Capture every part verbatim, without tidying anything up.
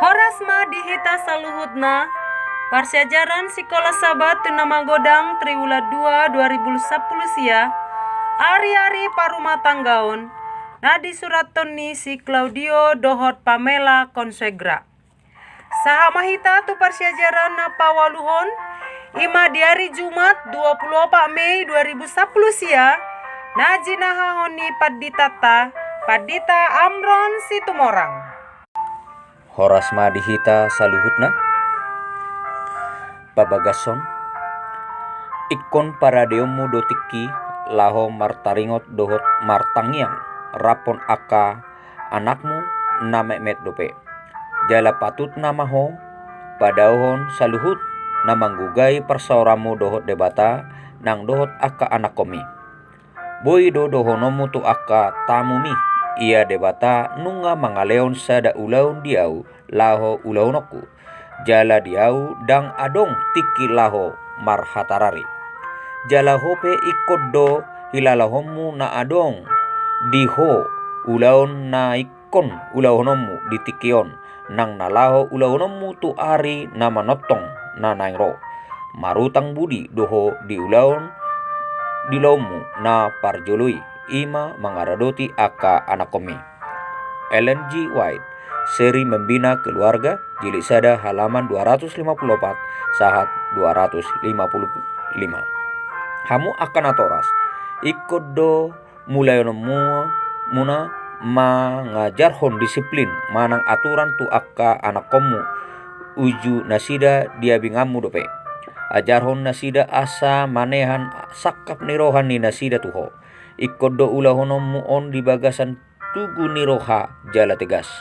Horas ma di hita saluhutna. Parsiajaran Sikola Sabat tu na magodang triwulan dua dua ribu sampulu sia, ari-ari parumatanggaon, na disurathon ni si Claudio dohot Pamela Konsegra. Sahat ma hita tu parsiajaran na paualuhon, i ma di ari Jumat dua pulu opat Mei dua ribu sampulu sia, na jinahahon ni panditanta, Pandita Amron Situmorang. Horas ma di hita saluhutna. Pabagason, ingkon paradeonmu do tingki laho martaringot dohot martangiang raphon angka anakmu na metmet dope. Jala patutna ma ho padaohon saluhut na manggogai parsaoranmu dohot Debata nang dohot angka anakkonmi. Boi do dohononmu tu angka tamumi, ia Debata nunga mangalehon sada ulaon di ahu laho ulahononku. Jala di ahu ndang adong tingki laho marhatarari. Jala ho pe ingkon do hilalahonmu na adong di ho ulaon na ingkon ulahononmu di tingki on, nang na laho ulahononmu tu ari na manongtong na naeng ro. Marutang budi do ho di ulaon, di ulaonmu na parjolo i, i ma mangaradoti angka anakkonmi. Ellen G. White, Seri Membina Keluarga, jilid sada, halaman dua ratus lima pulu opat sahat dua ratus lima pulu lima. Hamu angka natoras, ingkon do mulaononmu, muna mangajarhon disiplin manang aturan tu angka anakkonmu, uju nasida diabinganmu dope. Ajarhon nasida asa manehan sangkap ni roha ni nasida tu ho. Ingkon do ulahononmu on di bagasan tugu ni roha jala tegas.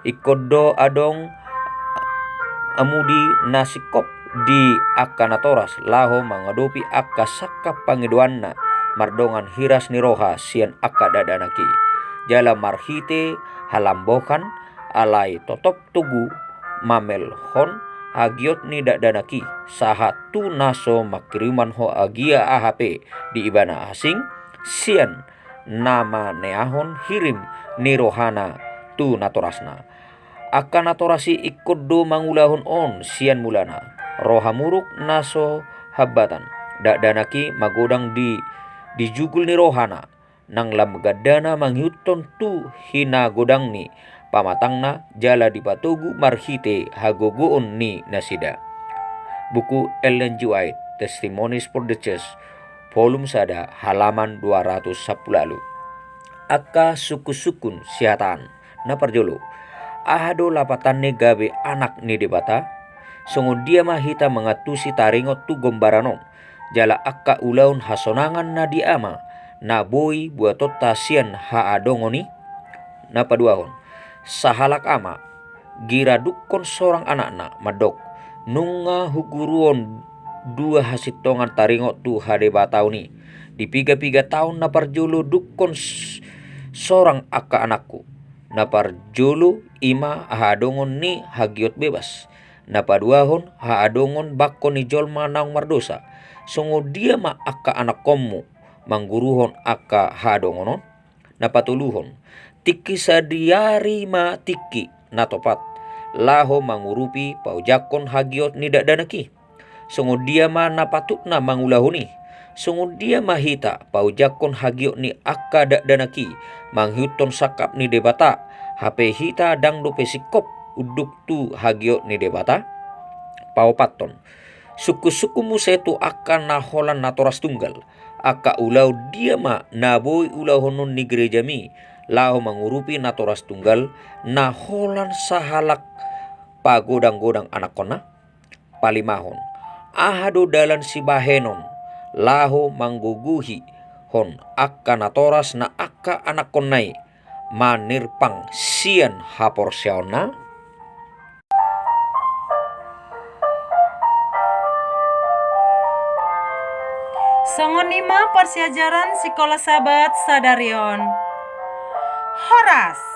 Ingkon do adong amudi na singkop di angka natoras laho mangadopi angka sangkap pangidoanna mardongan hiras ni roha sian angka dakdanak i. Jala marhite halambohan, alai totop togu mamelhon hagiot ni dakdanak i, sahat tu na so mangkiriman ho agia aha pe di ibana asing, sian na maneahon hirim ni rohana tu natorasna. Angka natoras i ingkon do mangulahon on sian mulana. Roha muruk na so hambatan, dakdanak i magodang di, di jugul ni rohana, nang lam gandana mangihuthon tu hinagodang ni pamatangna jala dipatogu marhite hagogoon ni nasida. Buku Ellen G. White, Testimonies for the Church, volum sada, halaman dua ratus sampulu ualu. Angka sungkun-sungkun sihataan. Na parjolo, aha do lapatan ni gabe anak ni Debata? Songon dia ma hita mangantusi taringot tu gombaran on, jala angka ulaon hasonangan na di ama na boi buatonta sian haadongon i? Na paduahon, sahalak ama gira dungkon sorang anakna mandok, nunga huguruhon dua hasintongan taringot tu hadebataon i. Di piga-piga taon na parjolo dungkon s-, sorang angka anakku. Na parjolo i ma haadongon ni hagiot bebas. Na paduahon haadongon bangko ni jolma naung mardosa. Songon dia ma angka anakkonmu mangguruhon angka haadongon on? Na patoluhon, tingki sadari ma tingki na topat laho mangurupi paojakhon hagiot ni dakdanak i. Songon dia ma na patutna mangulahon i? Songon dia ma hita paojakhon hagiot ni angka dakdanak i mangihuthon sangkap ni Debata, hape hita ndang dope singkop unduk tu hagiot ni Debata? Paopathon, sungkun-sungkun muse tu angka na holan natoras tunggal. Angka ulaon dia ma na boi ulahonon ni gerejami laho mangurupi natoras tunggal na holan sahalak pagodang-godang anakkonna? Palimahon, aha do dalan sibahenon laho manggogoihon angka natoras na angka anakkonna i manirpang sian haporseaonna? Songon i ma parsiajaran Sikola Sabat sadari on. Horas.